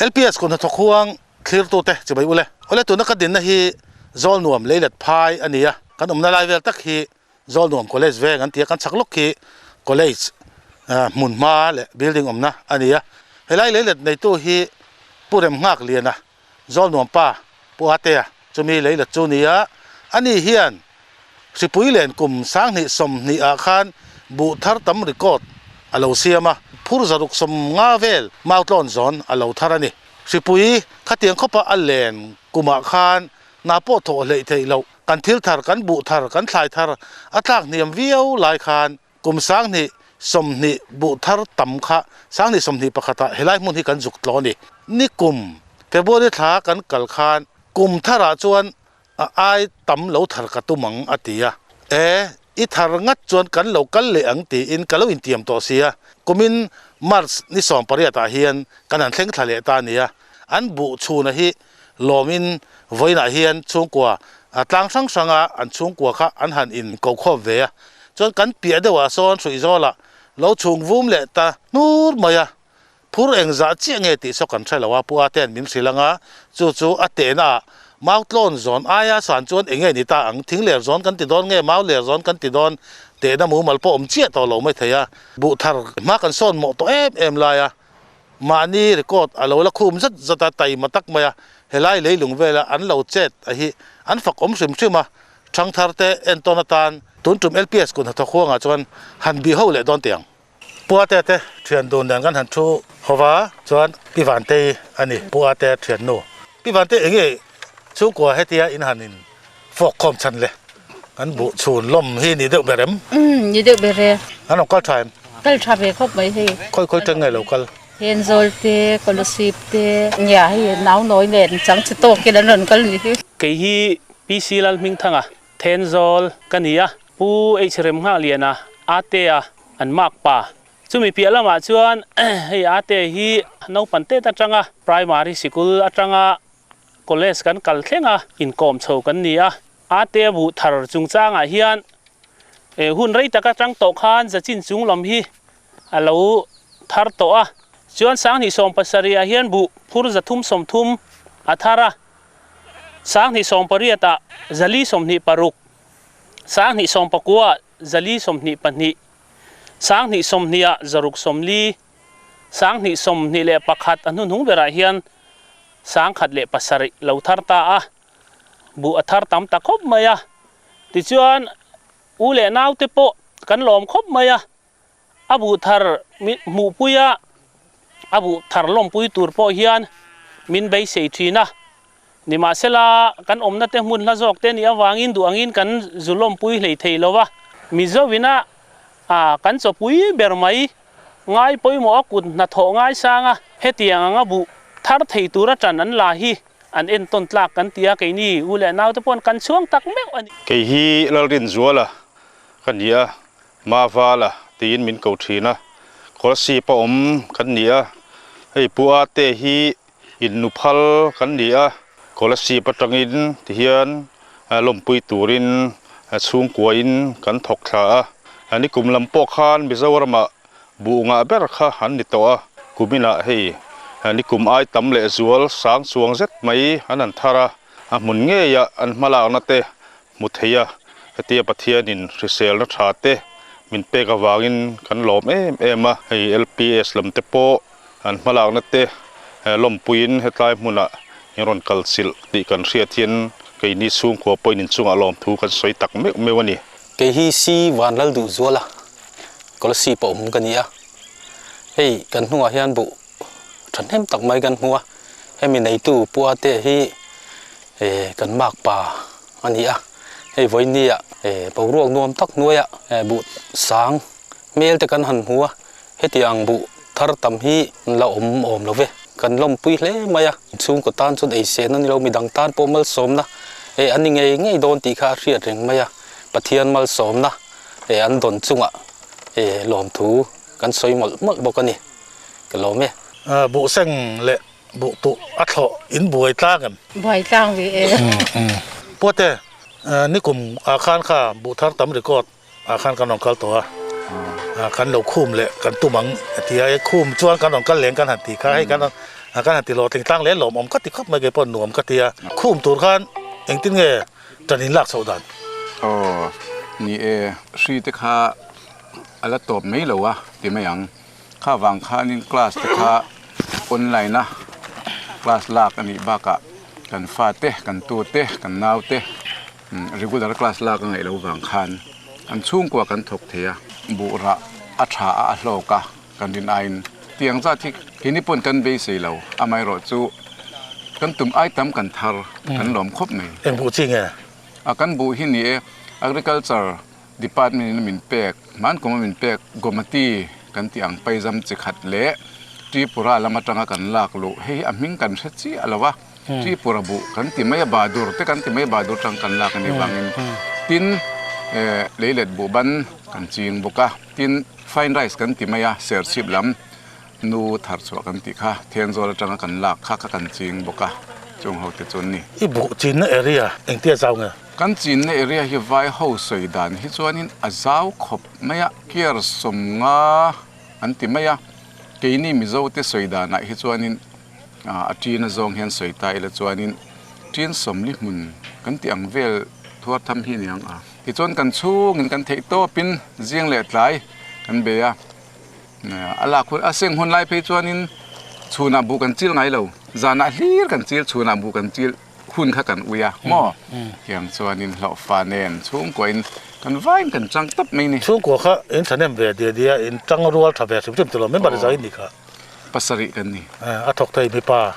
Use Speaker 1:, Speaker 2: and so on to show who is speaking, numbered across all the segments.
Speaker 1: LPS kut hnathawk huang thlirtute chibai ule. Awle tuna ka dinna hi Zawlnuam Leilet Phai a ni a, kan awmna lai vel tak hi Zawlnuam College veng an ti a, kan chhak lawk hi College hmun hma leh building awmna a ni a. Helai leilet neitu hi Pu Remnghakliana Zawlnuam pa Pu Atea chumi leilet chu ni a, ani hian Hripui len kum 2020 ah khan buh thar tam record a lo siam a, phur 650 vel mautlawn zawn a lo thar a ni. Hripui khatiang khawpa a len kumah khan hna pawh thawh hleih theih loh, kan thil thar, kan buh thar, kan thlai thar a tlak hniam viau lai khan kum 2020 buh thar tam kha 2021 ah helai hmun hi kan zuk tlaw a ni. Nikum February thla kan kal khan kum tharah chuan A ai tam lo thar ka tum ang a ti a. E, i thar ngat chuan kan lo kal leh ang tiin ka lo intiam tawh si a. Kumin March ni 18 ah hian kan han thleng thla leh ta a nia. An buh chhuna hi lawmin vawiinah hian chhungkua tlang hrang hranga an chhungkua kha an han in ko khawm ve a. Chuan kan piah deuhah sawn Hruihzawlah lo chhung vum leh ta hnur mai a. Phur eng zah chiah nge tih saw kan hre lo a, Pu Atea'n min hrilh ang a, chu chu a tehna ah mau tlawn zawn aia san chuan eng nge ni ta ang, thing ler zawn kan ti dawn nge mau ler zawn kan ti dawn tehna mumal pawh awm chiah tawh lo mai thei a, buh thar hma kan sawn mawh tawh em em lai a, mahni record a lo la khum zat zat a, taima tak mai a, helai leilung vela an lo chet a hi an fak awm hrim hrim a, thangthar te entawn atan tun tum LPS kut hnathawk huangah chuan han bih ho leh dawn teh ang. Puate te thian dun nen kan han thu hova chuan Pi Vantei a ni, Puate thiannu. Pi Vantei eng nge chhungkua hetia in han in fawk khawm chhan le? Kan buh chhun lawm hi ni deuh ber em?
Speaker 2: Umm ni deuh ber e.
Speaker 1: An rawn kal tha em?
Speaker 2: Kal tha ve khawp mai hei.
Speaker 1: Khawi khawi teng nge lo kal?
Speaker 2: Henzawl te, Kolasib te, nia hei nau nawi nen chang chi tawkin an rawn kal ni hi.
Speaker 3: Kei hi PC Lalhmingthanga Thenzawl ka ni a, Pu H Remnghakliana, Atea, an mark pa. Chumi piah lamah chuan hei Atea hi naupang tet atanga primary sikul atanga college kan kal thleng a, inkawm chho kan ni a. Atea buh thar chungchangah hian hun rei tak atang tawh khan zachin chung lam hi a lo thar tawh a. Chuan 2017 ah hian buh phur 330 a thar a. 2018 ah 426, 2019 ah 422, 2020 ah 640, 2021 a hnuhnung berah hian 1007 lo thar ta a, buh a thar tam ta khawp mai a. Tichuan u leh naute pawh kan lawm khawp mai a, A buh thar hmuhpui a, a buh thar lawmpui tur pawh hian min beisei thin a. Nimahsela, kan awmna te hmun hla zawk te nih avangin duh angin kan zu lawmpui hlei thei lo va. Mizoina kan chawpui ber mai ngai pawimawh a kut hnathawh ngaisang a, hetiang anga buh thar thei tura tan an la hi an entawn tlak kan ti a, keini u leh naute paw'n kan chhuang tak meuh a ni.
Speaker 4: Kei hi Lalrinzuala ka ni a, Mavala tiin min ko thin a, Kawlsip a awm kan ni a, hei Pu Ate hi innuphal kan ni a, Kawlsip atangin tihian lawmpui turin chhungkuain kan thawk thla a, nikum lam pawh khan Mizoramah buh ngah ber kha an ni tawh a, kuminah hei nikum ai tam leh zual sang chuang zet mai an han thar a, a hmun ngeiah an hmalakna te hmu thei a, hetia Pathianin hriselna tha te min pek avangin kan lawm em em a, hei LPS lam te pawh an hmalakna te lawmpuiin hetlai hmunah in rawn kal chilh tih kan hriat hian keini chhungkua pawhin inchungah lawmthu kan sawi tak meuh meuh a ni.
Speaker 5: Kei hi Si Vanlal Duhzuala Kolasib a awm ka ni a, hei kan hnungah hian buh thahnem tak mai kan hmu a, hemi neitu Pu Ate hi kan makpa a ni a, hei vawinia boruak nuam tak hnuaia buh sang hmel te kan han hmu a, hetiang buh thar tam hi an la awm awm lo ve, kan lawmpui hle mai a, chhungkaw tan chuan ei sehna ni lo midang tan pawh malsawmna a ni ngei ngei dawn tih kha a hriat reng mai a, Pathian malsawmna an dawn chungah lawmthu kan sawi mawlh mawlh bawk a ni. Ka lawm e.
Speaker 1: Buh seng leh buh tuh a thlawh in buai tlang em?
Speaker 2: Buai tlang ve e.
Speaker 1: Puate, nikum ah khan kha buh thar tam record ah khan kan rawn kal tawh a, kan lo khum leh kan tum ang a ti a, khum chuan kan rawn kal leng kan han ti kha, hei kan rawn. Kan han ti hlawhtling tlang leh lawmawm ka ti khawp mai kei pawh nuam ka ti a. Khum tur khan engtin nge ṭan in lak chhoh dan?
Speaker 6: Aw, ni e, hri te kha a la tawp mai lo a ti mai ang. Kha vang khanin class te kha online a class lak a nih bakah kan fate, kan tute, kan naute regular class lak a ngaih loh vang khan an chhungkua kan thawk thei a, buhrah a tha a, a hlawk a. Kan rin aiin tiang zat hi keini pawn kan beisei lo, amaherawh chu kan tum ai tam kan thar kan lawm khawp mai.
Speaker 1: Eng buh chi nge?
Speaker 6: A kan buh hi ni e, Agriculture Department in a min pek, hmankum a min pek Gomati kan tih ang paizam chi khat leh Tripura lam atanga kan lak luh, hei hi a hming kan hre chiah lo a, Tripura buh kan ti mai a, Badur te kan ti mai a, Badur tang kan lak a nih vangin tin leilet buh ban kan ching bawk a, tin. Fine rice kan ti mai a, serchhip lam nu thar chhuah kan tih kha Thenzawl atanga kan lak kha kha kan ching bawk a, chung ho te chu an ni.
Speaker 1: I buh chinna area engtia zau nge?
Speaker 6: Kan chinna area hi vai ho sawi dan hi chuanin a zau khawp mai a, kiar sawmnga an ti mai a, keini Mizo te sawi danah hi chuanin a ṭin azawng hian sawi ta ila chuanin ṭin sawmli hmun kan tih ang vel thuar tham hi aniang a. Tichuan kan chhungin kan theih tawpin zing leh tlai kan bei a, a lak hun a seng hun lai phei chuanin chhunah buh kan chil ngai lo, zanah hlir kan chil chhunah buh kan chil hun kha kan ui a maw? Tiang chuanin hlauhfa nen chhungkuain kan vaiin kan chang tawp mai ni.
Speaker 1: Chhungkua kha in thahnem ve diah diah in tang rual tha ve hrim hrim tilo member zai ni kha.
Speaker 6: Pasarih kan ni.
Speaker 1: A thawk thei mipa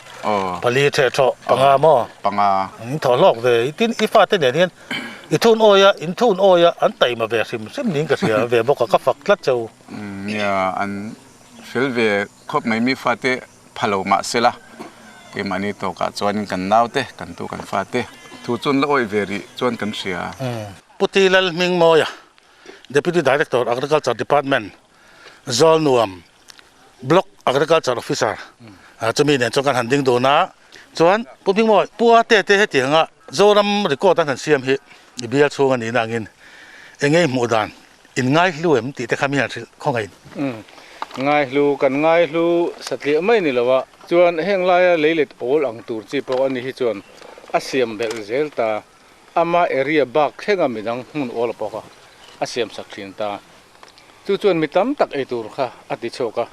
Speaker 1: pali theh thawh panga maw?
Speaker 6: Panga.
Speaker 1: In thawh hlawk ve tin i fate nen hian I thun awi a, in thun awi a, an taima ve hrim hrim niin ka hria ve bawk a, ka fak tlat che u.
Speaker 6: Nia, an fel ve khawp mai mi fate pha lo mah se la, keimahni tawkah chuanin kan naute, kan tu kan fate thu chuan la awih ve rih chuan kan hria.
Speaker 1: Pu Ti Lalhmingmawia, Deputy Director, Agriculture Department, Zawlnuam Block Agriculture Officer chumi nen chuan kan han ding dun a, chuan Pu Hmingmawi, Pu Ate te hetianga Zoram record an han siam hi i bial chhung a nihna angin eng nge i hmuh dan, in ngaihlu em tih te kha mi han hrilh khawngaih
Speaker 7: in. Ngaihlu, kan ngaihlu satliah mai ni lo a, chuan heng laia leilet awl ang tur chi pawh a ni hi chuan a siam belh zel ta, ama area bak thlenga midang hmun awl a pawk a, a siam sak thin ta. Chu chuan mi tam tak ei tur kha a ti chhuak a,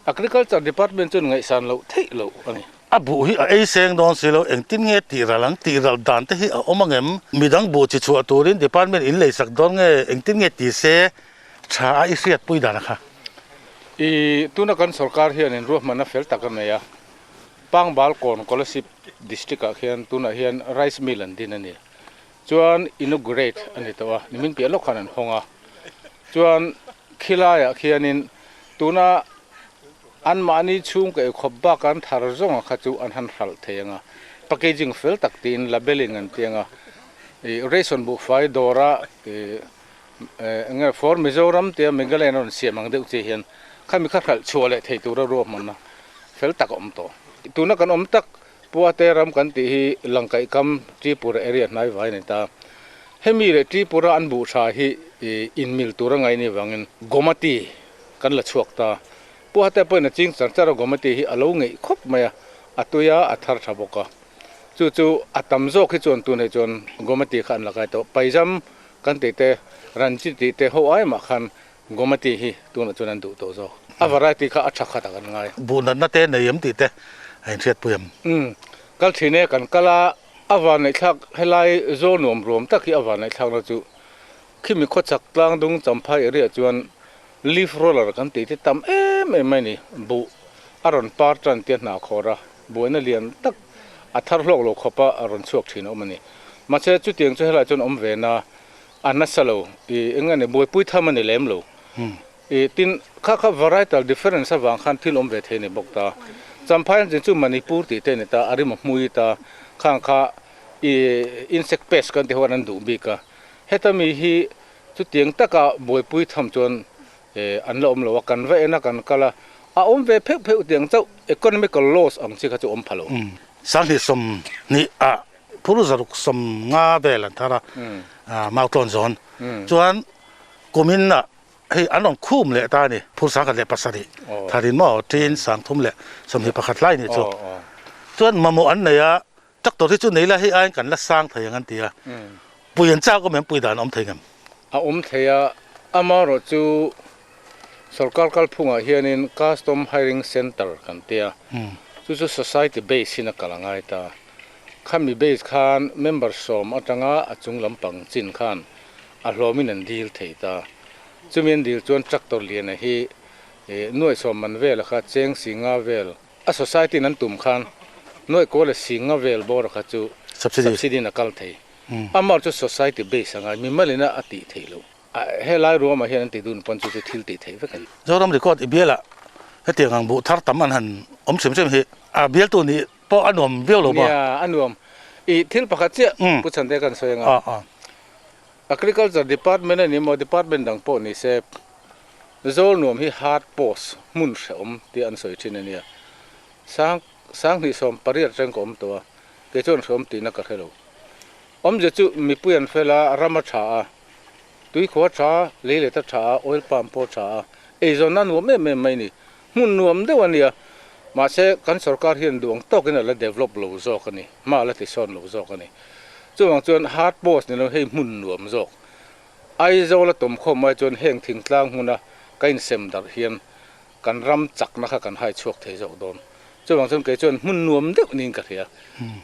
Speaker 7: Agriculture Department chuan ngaihsan loh theih loh a ni.
Speaker 1: A buh hi a ei seng dawn si lo, engtin nge tih ral ang? Tih ral dan te hi a awm ang em? Midang buh chi chhuah turin Department in leisak dawn nge engtin nge ti se tha a i hriatpui dan a kha?
Speaker 7: I tuna kan sorkar hianin ruahmanna fel tak a nei a, Pangbal Kawn Kolasib District ah khian tunah hian Rice Mill an din a ni. Chuan inaugurate a ni tawh a, nimin piah lawk khan an hawng a. Chuan khilaiah khianin tuna anmahni chhungkaw eikhawp bak an thar zawnga kha chu an han hralh thei ang a, packaging fel tak tiin labelling an ti ang a, ih ration buhfai dawra ih eng nge for Mizoram tia Meghalaya an rawn siam ang deuh che hian khami kha hralh chhuah leh thei tura ruahmanna fel tak a awm tawh. Tuna kan awm tak Puate ram kan tih hi Langkaih kam Tripura area hnai vai a ni ta. Hemi leh Tripura an buh tha hi inmil tur a ngaih ni vangin Gomati kan la chhuak ta. Puate pawhin a ching char char a Gomati hi a lo ngeih khawp mai a, a tui a, a thar tha bawk a. Chu chu a tam zawk hi chuan tunah chuan Gomati kha an la kai tawh. Paizam kan tih te, Ranchi tih te ho ai mah khan Gomati hi tunah chuan an duh tawh zawk. A variety kha a tha khat a kan ngai.
Speaker 1: Buh natna te nei em tih te a inhriatpui em?
Speaker 7: Umm, kal thin e, kan kal a, a vanneihthlak helai zawl nuam ruam tak hi a vanneihthlakna chu khimi khawchhak tlang dung champhai area chuan leaf roller kan tih te tam em em mai ni. Buh a rawn par tan tia hna khawr a, buaina lian tak a thar hlawk lo khawpa a rawn chhuak thin a awm a ni. Mahse chutiang chu helai chuan awm ve na A nasa lo, i eng nge ni, buaipui tham a ni lem lo. I tin, kha kha varietal difference avang khan thil awm ve thei a ni bawk ta. Champhai an chin chu Manipur tih te a ni ta, a rim a hmui ta, khang kha i insect pest kan ti ho an an duh bik a. Heta mi hi chutiang taka buaipui tham chuan an la awm lo a, kan va en a, kan kal a, a awm ve pheuh pheuh tiang chauh economical loss ang chi kha chu awm pha lo.
Speaker 1: 2020 ah Phur zaruk 50 vel an thar a, Mautlawn zawn. Chuan kumin ah hei an rawn khum leh ta a ni. Phur 1007 tharin maw tin 321 lai ni chu. Chuan mamawh an nei a, tractor hi chu nei la hei aiin kan la sang thei ang an ti a. Pui an chak awm em? Pui dan a awm thei ngem?
Speaker 7: A awm thei a, amaherawh chu sorkar kalphungah hianin Custom Hiring Centre kan tia, chu chu society base in a kal a ngai ta. Khami base khan member sawm atanga a chung lampang chin khan a hlawmin an dil thei ta. Chumi an dil chuan tractor liana hi nuaih sawm man vela kha cheng singa vel a society in an tum khan nuaih kaw leh singa vel bawra kha chu subsidy in a kal thei. Amah chu society base anga mimalina a tih theih loh. Helai ruamah hian an ti dun pawn chu chu thil tih theih vek a ni.
Speaker 1: Zoram record i bialah hetiang ang buh thar tam an han awm hrim hrim hi a bialtu nih pawh a nuam viau lo maw?
Speaker 7: Nia, a nuam. I thil pakhat chiah Pu Chhante kan sawi anga Agriculture Department a ni maw Department dang pawh ni se Zawl nuam hi hard post hmun hrehawm tih an sawi thin a nia. Sang 2018 reng ka awm tawh a, kei chuan hrehawm tihna ka hre lo. Awmzia chu mipui an fel a, ram a tha a, tuikhua a tha, leilet a tha a, oil palm pawh a tha a, eizawnna a nuam em em mai a ni. Hmun nuam deuh a nia, mahse kan sorkar hian duh ang tawkin a la develop lo zawk a ni, hma a la tisawn lo zawk a ni. Chuvang chuan hard post ni lo hei hmun nuam zawk. Aizawl a tawmkhawm ai chuan heng thingtlang hmuna ka insem darh hian kan ram chakna kha kan hai chhuak thei zawk dawn. Chuvang chuan kei chuan hmun nuam deuh niin ka hria.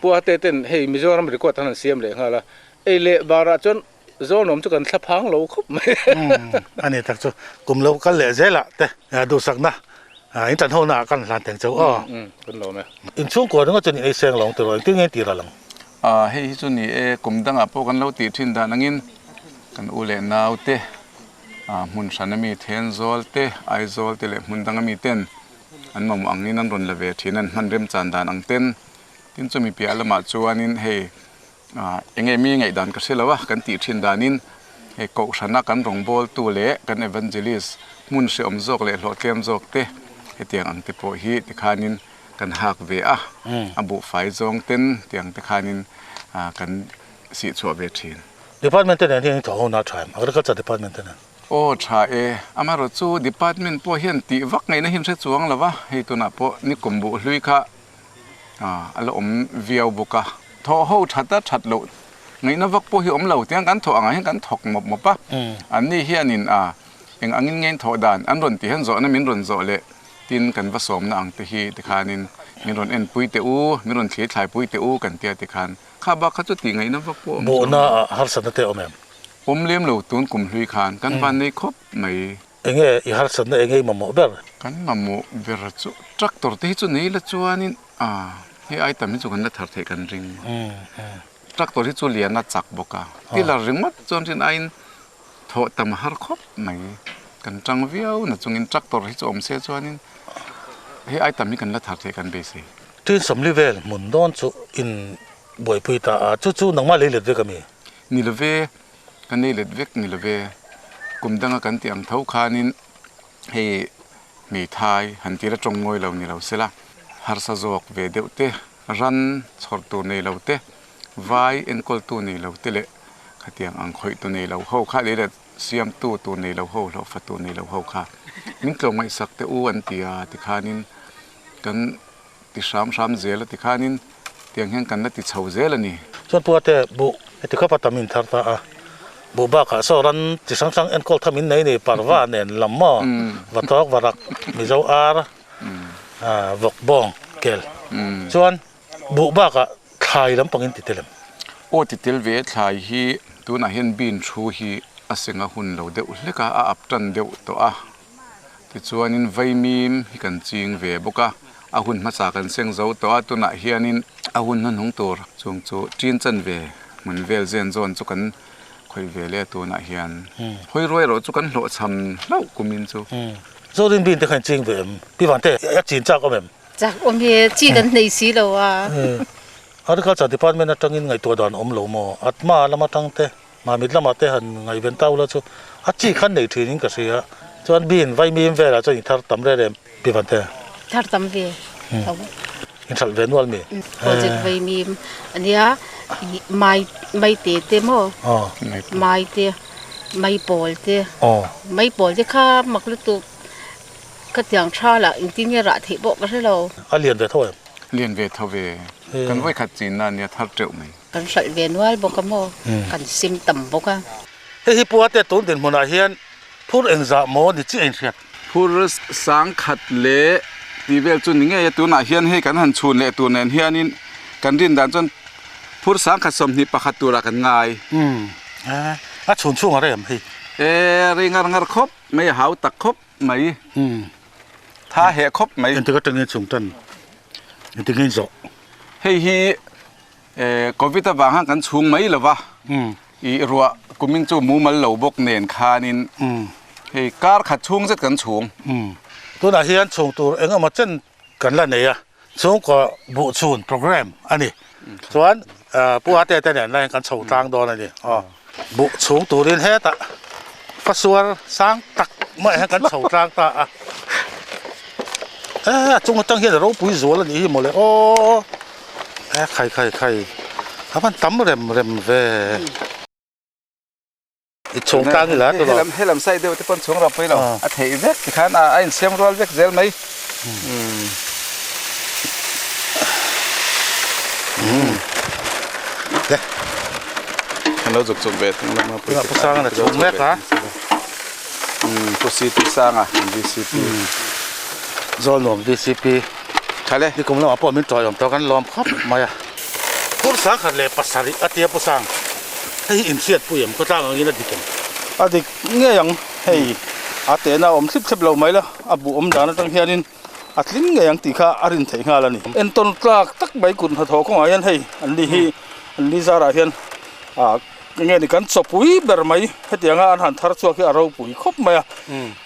Speaker 7: Pu Ate ten hei Mizoram record an han siam leh nghal a, ei leh barah chuan Zawlnuam chu kan thla phang lo khawp mai.
Speaker 1: A ni tak chu kum lo kal leh zelah te duhsakna in tan ho naah kan hlan teng chauh aw.
Speaker 7: Kan lawm e.
Speaker 1: Inchhungkua ringawt chuan in ei seng lo ang tiraw engtin nge in tir alang?
Speaker 6: Hei hi chu ni e, kum dangah pawh kan lo tih thin dan angin kan u leh nau te hmun hran ami Thenzawl te, Aizawl te leh hmun dang ami ten an mamawh angin an rawn la ve thin a, an hman remchan dan ang ten. Tin chumi piah lamah chuanin hei Enge mi ngaihdan ka hre lo a, kan tih thin danin hei kohhrana kan rawngbawltu leh kan evangelist hmun hreawm zawk leh hlawhtlem zawk te hetiang ang te pawh hi tikhanin kan hak ve a, a buhfai zawng ten tiang te khanin kan sih chhuah ve thin.
Speaker 1: Department te nen hian in thawh ho na tha em? Agriculture department te nen.
Speaker 6: Aw tha e, amaherawhchu department pawh hian tih vak ngaihna hi an hre chuang lo va, hei tunah pawh nikum buh hlui kha a la awm viau bawk a. Thawh ho that a that loh ngaihna vak pawh hi awm lo tiang kan thawh angah hian kan thawk mawp mawp a. Anni hianin a eng angin nge in thawh dan an rawn tih hian zawhna min rawn zawh leh tin kan va sawmna ang te hi tikhanin min rawn enpui teh u, min rawn thlir thlaipui teh u kan tia tikhan kha bak kha chu tih ngaihna vak pawh awm chuang lo.
Speaker 1: Bawhna ah harsatna te a awm em?
Speaker 6: Awm lem lo tun kum hlui khan kan van nei khawp mai.
Speaker 1: Enge i harsatna enge i mamawh ber?
Speaker 6: Kan mamawh ber chu tractor te hi chu nei la chuanin ah hei item hi chu kan la thar theih kan ring. Tractor hi chu lian a chak bawk a, tiller ringawt chuan rin aiin thawh tam a har khawp mai. Kan tang viau na chungin tractor hi chu awm se chuanin hei item hi kan la thar theih kan beisei.
Speaker 1: Tin sawmli vel hmun dawn chu in buaipui ta a, chu chu nangmah lei let vek a mi?
Speaker 6: Ni love. Ka nei let vek ni love, kum danga kan tih ang tho khanin hei hmeithai han tira tawng ngawi lo ni lo sela, harsa zawk ve deuh te, ran chhawr tur nei lo te, vai enkawl tu nei lo te leh khatiang ang khawih tu nei lo ho kha leh leh siamtu tur nei lo ho, hlawhfa tur nei lo ho kha min tlawmngaihsak teh u an ti a tikhanin kan ti hram hram zel a tikhanin tiang hian kan la ti chho zel a ni.
Speaker 1: Chuan Pu Ate, buh heti khawpa tam in thar ta a, buh bakah saw ran chi hrang hrang enkawl tham in nei ni, parva nen lam maw, vatawk, varak, mizo ar, vawk bawng, kel. Chuan buh bakah thlai lampang in ti tel em?
Speaker 6: Aw ti tel ve, thlai hi tunah hian bean thu hi a seng a hun lo deuh hlek a, a up tan deuh tawh a. Tichuanin vaimim hi kan ching ve bawk a, a hun hmasa kan seng zo tawh a, tunah hianin a hun hnuhnung tur chung chu ṭin chan ve hmun vel zen zawn chu kan khawih ve leh a tunah hian hawi ruai erawh chu kan hlawhchham hlauh kumin chu.
Speaker 1: Zorin bin te khan ching ve em? Pi Vante, a chin chak awm em?
Speaker 2: Chak awm hi chi kan nei si lo a.
Speaker 1: Agriculture department atangin ngaihtuah dan awm lo maw? Atma lam atang te. Mamit lamah te han ngaihven ta ula chu a chi khan nei thin in ka hria. Chuan bean vaimim velah chuan in thar tam reng reng pi van te.
Speaker 2: Thar tam ve tho.
Speaker 1: In hralh ve nual mi?
Speaker 2: Project vaimim ania mai mai te te maw? Mai te. Maipawl te maipawl te kha mak lutuk khatiang tha lah engtin nge rah theih pawh ka hre lo.
Speaker 1: A lian ve tho em?
Speaker 6: Lian ve tho ve. Kan vawikhat chinna ania thar teuh mai.
Speaker 2: Kan hralh ve nual bawk a maw? Kan sim tam bawk a.
Speaker 1: Hei hi Puate tun dinhmunah hian phur engzah maw ni chiah inhriat?
Speaker 6: Phur sang khat leh tih vel chu ni ngei a, tunah hian hei kan han chhun leh tur nen hianin kan rin dan chuan phur sang khat 21 turah kan ngai.
Speaker 1: Umm a chhun chhung a rem hei.
Speaker 6: E rei ngar ngar khawp mai, a hau tak khawp mai, tha heh khawp mai.
Speaker 1: Engtik atangin chhung tan engtik zawh?
Speaker 6: Hei hi Covid avang khan kan chhung mai lo va, i ruah kumin chu mumal lo bawk nen khanin hei kar khat chhung zet kan chhung.
Speaker 1: Tunah hian chhung tur eng emaw chen kan la nei a, chhungkaw buh chhun program a ni. Chuan Pu Ate te nen laiin kan chho tlang dawn a ni. Aw, buh chhung turin hetah fasuar sang tak maiah hian kan chho tlang ta a. E, a chung atang hian a ropui zual a nih hi mawle aw. E khai khai khai a van tam rem rem ve. I chhung tlang ila tu lo.
Speaker 6: Helam side deuh te pawn chhung ropui lo a theih vek tikhan a insiam rual vek zel mai.
Speaker 1: Le.
Speaker 6: Kan lo zuk chuk ve thung lama
Speaker 1: pui. Pu Sanga na chhung mek a.
Speaker 6: Pu CP Sanga VCP.
Speaker 1: Zawlnuam VCP.
Speaker 6: Thale.
Speaker 1: Nikum lamah pawh min tawiawm tawh kan lawm khawp mai a. Phur 1007 a tia Pu Sang, hei hi inhriatpui em? Khawtlang angin a dik em?
Speaker 8: A dik ngei ang, hei a tehna a awm thlip thlep lo mai la, a buh awm dan atang hianin a tling ngei ang tih kha a rin theih nghal a ni. Entawn tlak tak mai kut hnathawh kawngah hian hei an ni hi an ni zarah hian ah Enge ni kan chawpui ber mai hetianga an han thar chhuak hi a ropui khawp mai a,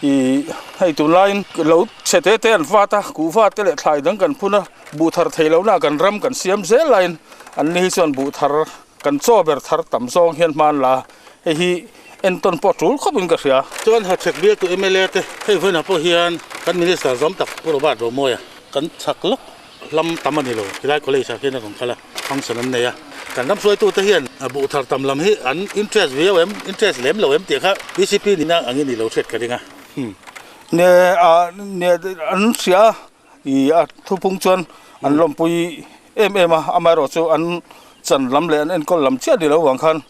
Speaker 8: ih hei tunlaiin lo chhe te te an vat a, kuhva te leh thlai dang kan phun a, buh thar thei lohna kan ram kan siam zel laiin an ni hi chuan buh thar kan chaw ber thar tam zawng hian hma an la a, hei hi entawn pawh a tul khawpin ka hria.
Speaker 1: Chuan Hachhek bialtu mla te hei vawiinah pawh hian kan Minister zawm tak Pu Robert Romawia kan chhak lawk Hlam tam a ni lo, helai college ah khian a rawn kal a, function an nei a. Kan ram hruaitute hian buh thar tam lam hi an interest viau em, interest lem lo em tih kha bcp nihna angin i lo hriat ka ring a.
Speaker 8: Ne a ne an hria a, i a thupung chuan an lawmpui em em a, amaherawh chu an chan lam leh an enkawl lam chiah ni lo vang khan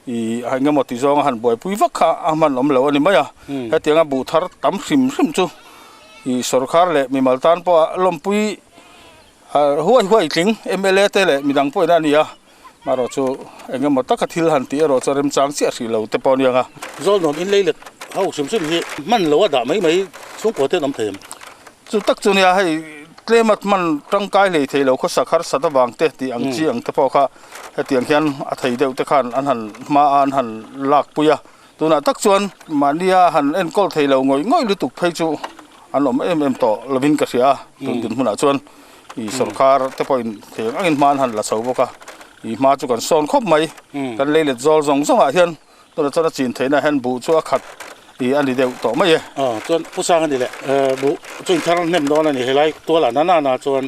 Speaker 8: i eng emaw ti zawnga han buaipui vak kha a hman awm lo a ni mai a. Hetianga buh thar tam hrim hrim chu I sorkar leh mimal tan pawha lawmpui huai huai tling mla te leh midang pawhin a ni a, marawh chu eng emaw taka thil han tih erawh chu a remchang chiah hrih lo te pawh a ni ang a.
Speaker 1: Zawlnuam inlei let ho hrim hrim hi hman lo a dah mai mai chhungkaw te an awm thei em?
Speaker 8: Chu tak chu nia hei tlema hman tangkai hlei thei lo khawsak harsat avang te tih ang chi ang te pawh kha hetiang hian a thei deuh te khan an han hma a an han lakpui a. Tunah tak chuan mahnia han enkawl thei lo ngawih ngawih lutuk phei chu an awm em em tawh lovin ka hria a, tun dinhmunah chuan i sorkar te pawhin thei ang angin hma an han la chho bawk a, i hma chu kan sawn khawp mai, kan lei let zawl zawng zawngah hian tunah chuan a chin theihna hian buh chu a khat i a ni deuh tawh mai e.
Speaker 1: Aw chuan Pu Sang a ni leh, buh chu inthar hnem dawn a ni, helai tualah na na na chuan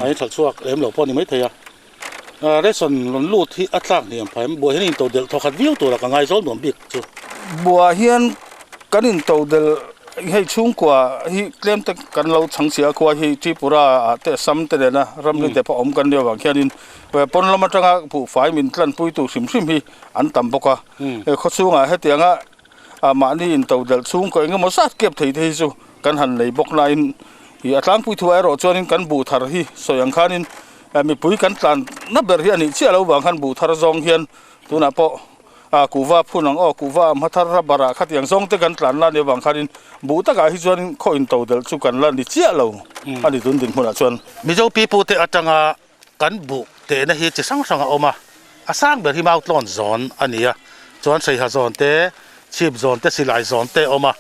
Speaker 1: a inthalh chhuak lem lo pawh a ni maithei a. Ration rawn lut hi a tlak hniam phah em? Buah hian in todelh thawkhat viau tura ka ngaizawl nuam bik chu.
Speaker 8: Buah hian kan in todelh hei chhungkua hi tlem te kan lo chhang si a, khua hi Tripura ah te Assam te nena ramri te pawh awm kan nia vang khianin pawn lam atanga buhfai min tlanpui tu hrim hrim hi an tam bawk a. Khawchhungah hetianga mahni in todelh chhungkaw eng emaw zat kep thei te hi chu kan han nei bawk nain ih a tlangpui thu erawh chuanin kan buh thar hi sawi ang khanin mipui kan tlan na ber hi a nih chiah lo vang khan buh thar zawng hian tunah pawh ah kuhva phun ang aw kuhva a hma thar rubber ah khatiang zawng te kan tlan la nia vang khanin buh takah hi chuanin khaw in todelh chu kan la ni chiah lo a ni tun dinhmunah chuan.
Speaker 1: Mizo pipute atanga Kan buh tehna hi chi hrang hrang a awm a, a sang ber hi Mautlawn zawn a ni a, chuan Hreiha zawn te, Chhip zawn te, Silai zawn te a awm a,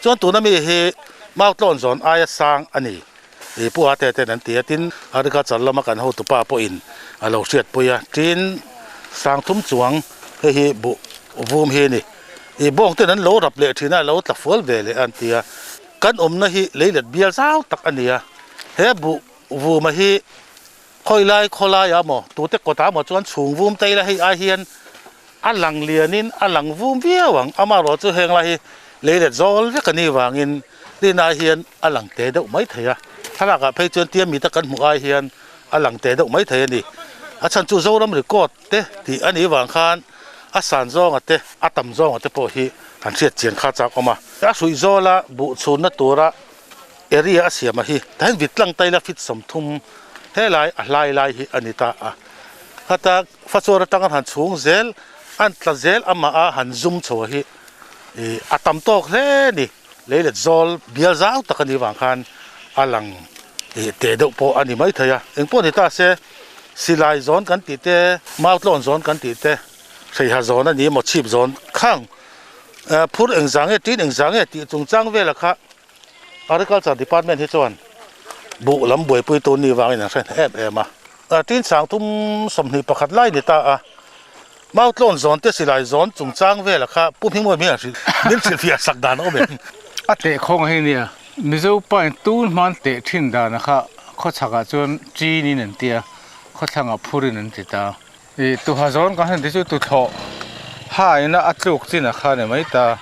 Speaker 1: chuan tuna mi hi Mautlawn zawn aia sang a ni i Pu Ate ten an ti a, tin Agriculture lama kan hotupa pawhin a lo hriatpui a, tin Sangthum chuang hei hi buh vum hi a ni, i bawng ten an lo rap leh thin a, a lo tla fual ve leh a an ti a, kan awmna hi leilet bial zau tak a ni a, he buh Vuma hi khawi lai khaw laiah maw tute kawtah maw chuan chhung vum te ila hei ai hian A lang lianin a lang vum viau ang, amaherawh chu heng lai hi lei let zawl vek a nih vangin rinai hian a lang te deuh mai thei a, thlalakah phei chuan tia mita kan hmuh ai hian a lang te deuh mai thei a ni. A chhan chu Zoram record te tih a nih vang khan a san zawnga te, a tam zawnga te pawh hi han hriat chian kha chak awm a. A hruih zawla buh chhunna tura area a siam a hi tah hian vit tlang taila fit 30 helai a hlai lai hi a ni ta a. Khata Fachuar atanga han chhung zel an tla zel amah a han zum chho a hi ih a tam tawk hle a ni. Lei let zawl bial zau tak a nih vang khan a lang ih teh deuh pawh a ni maithei a. Eng pawh ni ta se silai zawn kan tih te, mautlawn zawn kan tih te, hreiha zawn a ni emaw chhip zawn khang phur engzah nge tin engzah nge tih chungchang vela kha Agriculture Department hi chuan buh lam buaipui tur ni vangin an hre em em a. Tin sang thum 21 lai ni ta a, Mautlawn zawn te silai zawn chungchang vela kha Pu Hmingmuan min hrilh min hrilhfiah sak dan a awm em?
Speaker 7: A teh khawng hi nia, Mizo pain tun hman teh thin dana kha khawchhakah chuan chin in an ti a, khawthlangah phurin an ti ta. I tuha zawn kan han ti chu tuthlawh haina a tluk chin a kha ni mai ta.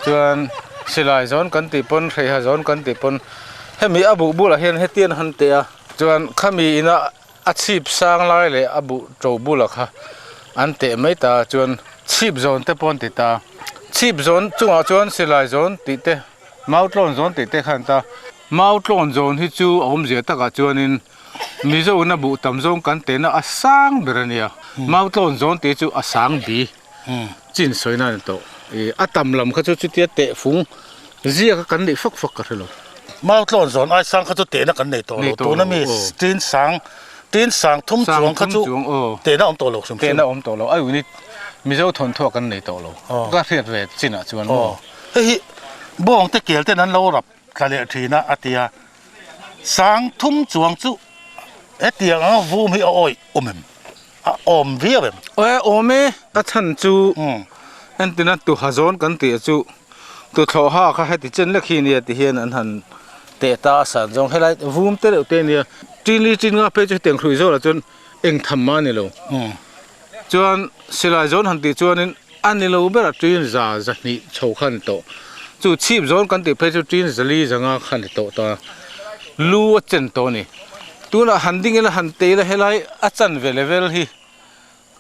Speaker 7: Chuan silai zawn kan tih pawn hreiha zawn kan tih pawn hemi a buh bulah hian hetiang han teh a. Chuan khami ina a chhip sang lai leh a buh to bulah kha an teh mai ta. Chuan chhip zawn te pawh an ti ta. Chhip zawn chungah chuan silai zawn tih te mautlawn zawn tih te kha an ta. Mautlawn zawn hi chu a awmzia takah chuanin Mizo na buh tam zawng kan tehna a sang ber a nia. Mautlawn zawn tih chu a sang bi chin sawi nan a ni tawh. A tam lam kha chu chutia teh fung ziaka kan neih fak fak ka hre lo.
Speaker 1: Mautlawn zawn ai sang kha chu tehna kan nei tawh lo. Tuna mi tin sang tin sang thum chuang kha chu tehna awm tawh lo hrim hrim.
Speaker 7: Tehna awm tawh lo. A unit Mizo thawnthuah kan nei tawh lo. Ka hriat ve chinah chuan maw.
Speaker 1: Hei hi bawng te kel ten an lo rap tla leh thin a a ti a. Sang thum chuang chu hetiang anga vum hi a awih awm em? A awm viau em?
Speaker 7: Aw awm e, a chhan chu entina tuha zawn kan tih chu tuthlawh ha kha heti chen lek hi nia ti hian an han teh ta a san zawng helai vum te reuh te nia tin li tin nga phei chu hetiang hruih zawlah chuan eng tham mah a ni lo chuan silai zawn han tih chuanin a ni lo ber a tin za zahnih chho kha a ni tawh chu chhip zawn kan tih phei chu tin zali zanga kha a ni tawh ta lu a chen tawh a ni tunah han ding ila han tei ila helai a chanve level hi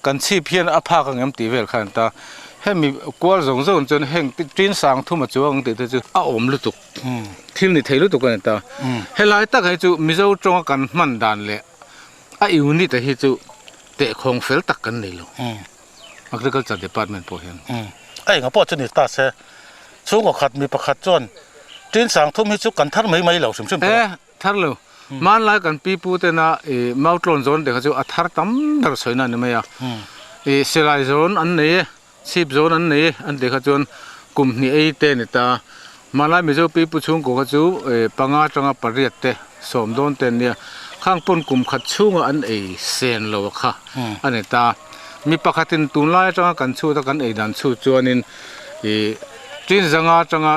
Speaker 7: kan chhip hian a phak ang em tih vel kha a ni ta hemi kual zawng zawng chuan heng tin sang thum a chuang ang tih te chu a awm lutuk thil ni thei lutuk a ni ta helai tak hi chu Mizo tawnga kan hman dan leh a unit a hi chu tehkhawng fel tak kan nei lo. Agriculture Department pawh hian.
Speaker 1: A enga pawh chu ni ta se, chhungkaw khat mi pakhat chuan tin sang thum hi chu kan thar mai mai lo hrim hrim tawh a.
Speaker 7: E, thar lo. Hmanlai kan pi pu tena i mautlawn zawn te kha chu a thar tam ber sawina a ni mai a. I silai zawn an nei e, chhip zawn an nei e an tih kha chuan kum hnih ei te a ni ta. Hmanlai Mizo pi pu chhungkaw kha chu panga atanga pariat te sawm dawn te an nia. Khang pawn kum khat chhunga an ei sen lo a kha a ni ta. Mi pakhatin tunlai atanga kan chhut a kan ei dan chhut chuanin ih tin zanga atanga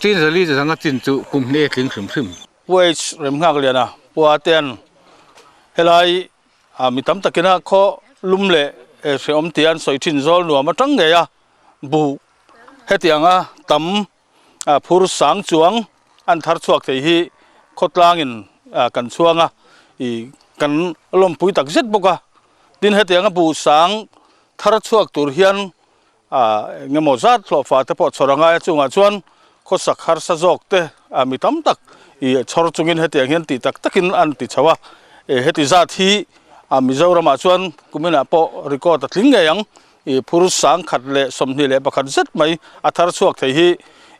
Speaker 7: tin zali zanga chin chu kum hnih a tling hrim hrim.
Speaker 8: Wage Remnghak Liana pua te an helai mi tam takina khaw lum leh hrehawm tih an sawi thin zawl nuam atang ngei a buh Hetianga tam phur sang chuang an thar chhuak thei hi khawtlangin kan chhuang a, ih kan lawmpui tak zet bawk a. Tin hetianga buh sang thar chhuak tur hian eng emaw zat hlawhfa te pawh chhawr a ngai a, chungah chuan khawsak harsa zawk te mi tam tak ih chhawr chungin hetiang hian tih tak takin an ti chho a. Heti zat hi Mizoramah chuan kuminah pawh record a tling ngei ang. I phur 121 zet mai a thar chhuak thei hi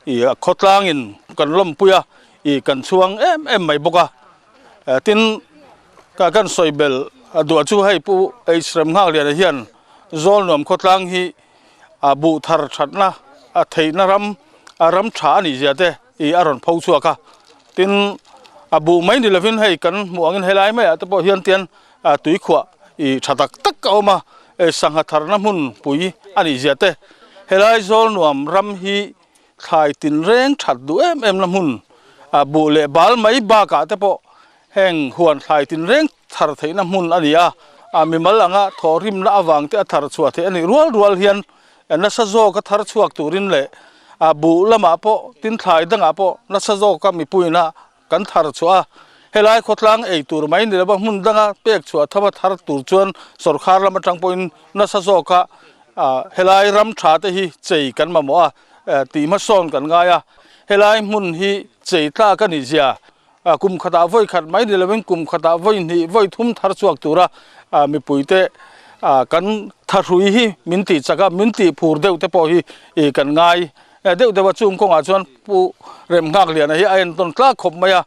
Speaker 8: i khawtlangin kan lawmpui a, i kan chhuang em em mai bawk a. Tin, ka kan sawi bel duah chu hei Pu H Remnghakliana hian Zawlnuam khawtlang hi a buh thar thatna a theihna ram a ram tha a nih zia te i a rawn pho chhuak a. Tin, a buh mai ni lovin hei kan hmuh angin helai maiah te pawh hian tian tuikhuah i tha tak tak a awm a, sangha tharna hmun pui a nih zia te, helai zawl nuam ram hi thlai tinreng that duh em em na hmun buh leh bal mai bakah te pawh heng huan thlai tinreng thar theihna hmun a ni a, a mimal anga thawhrimna avang te a thar chhuah theih a nih rual rual hian nasa zawka thar chhuak turin leh a buh lamah pawh tin thlai dangah pawh nasa zawka mipuina kan thar chhuah a, helai khawtlang ei tur mai ni lova hmun danga pek chhuah thama thar tur chuan sawrkhar lam atang pawhin nasa zawka helai ram tha te hi chei kan mamawh a tih hmasawn kan ngai a, helai hmun hi chei tlak a nih zia kum khatah vawi khat mai ni lovin kum khatah vawi hnih vawi thum thar chhuak tura mipuite kan thahrui hi min tih chak a, min tih phur deuh te pawh hi kan ngai deuh deuh a, chung kawngah chuan Pu Remnghakliana hi a entawn tlak khawp mai a,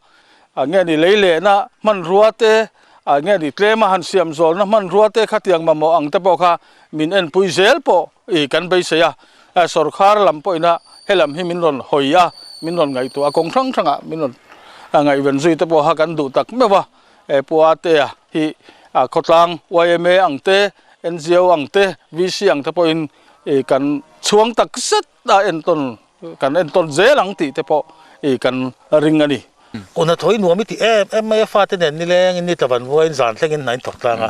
Speaker 8: nge ni lei lehna hmanrua te, nge ni tlema han siam zawlna hmanrua te khatiang mamawh ang te pawh kha min enpui zel pawh kan beisei a, sawrkhar lam pawhina helam hi min rawn hawi a, min rawn ngaihtuah a, kawng hrang hrangah min rawn ngaihven zui te pawh kha kan duh tak meuh a, Pu Atea hi khawtlang yma ang te, ngo ang te, VC ang te pawhin kan chhuang tak zet a entawn kan entawn zel ang tih te pawh kan ring a ni.
Speaker 1: Aw hnathawh i nuam i ti em em mai a, fate nen nilengin ni tlavan vuain zan thlengin hna in thawk tlang a,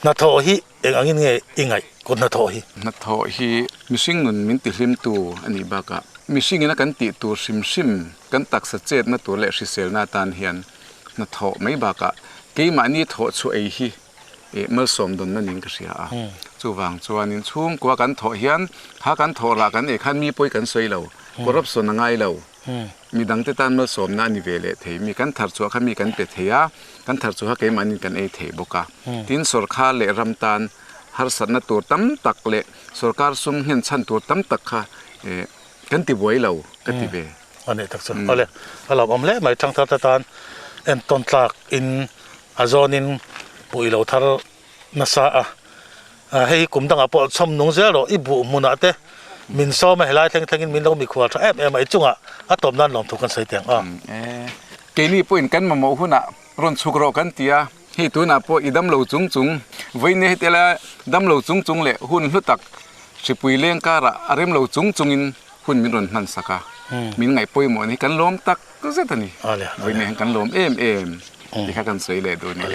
Speaker 1: hnathawh hi eng angin nge i ngaih kut hnathawh hi?
Speaker 6: Hnathawh hi mihring nun min tihlimtu a nih bakah mihringin a kan tih tur hrim hrim kan taksa chetna tur leh hriselna atan hian hnathawh mai bakah keimahni thawh chhuah ei hi ih malsawm dawnna niin ka hria a. Chuvang chuanin chhungkua kan thawh hian kha kan thawh rah kan ei khan mi pawi kan sawi lo, corruption a ngai lo. Mi dangte tan malsawmna a ni ve leh thei, mi kan thar chhuah kha mi kan pe thei a, kan thar chhuah kha keimahnin kan ei thei bawk a. Tin, sawrkhar leh ram tan harsatna tur tam tak leh sawrkar sum nghen chhan tur tam tak kha ih kan ti buai lo ka ti ve.
Speaker 1: A nih tak chu. Awle, a lawmawm hle mai thangthar te tan entawn tlak in A zawnin pui lo thar nasa a, hei hi kum dangah pawh chhawm nung zel rawh, i buh hmunah te min sawm a, helai thleng thlengin min lo mikhual tha em em a, i chungah a tawp nan lawmthu kan sawi teng a.
Speaker 6: Keini pawhin kan mamawh hunah rawn chhuk rawh kan ti a, hei tunah pawh i damlo chung chung, vawiin heti lai damlo chung chung leh hun hlu tak hripui leng karah a remlo chung chungin hun min rawn hman sak a, min ngaih pawimawh ni kan lawm tak zet a ni, vawiin hian kan lawm em em. Ti kha kan sawi leh duh ni.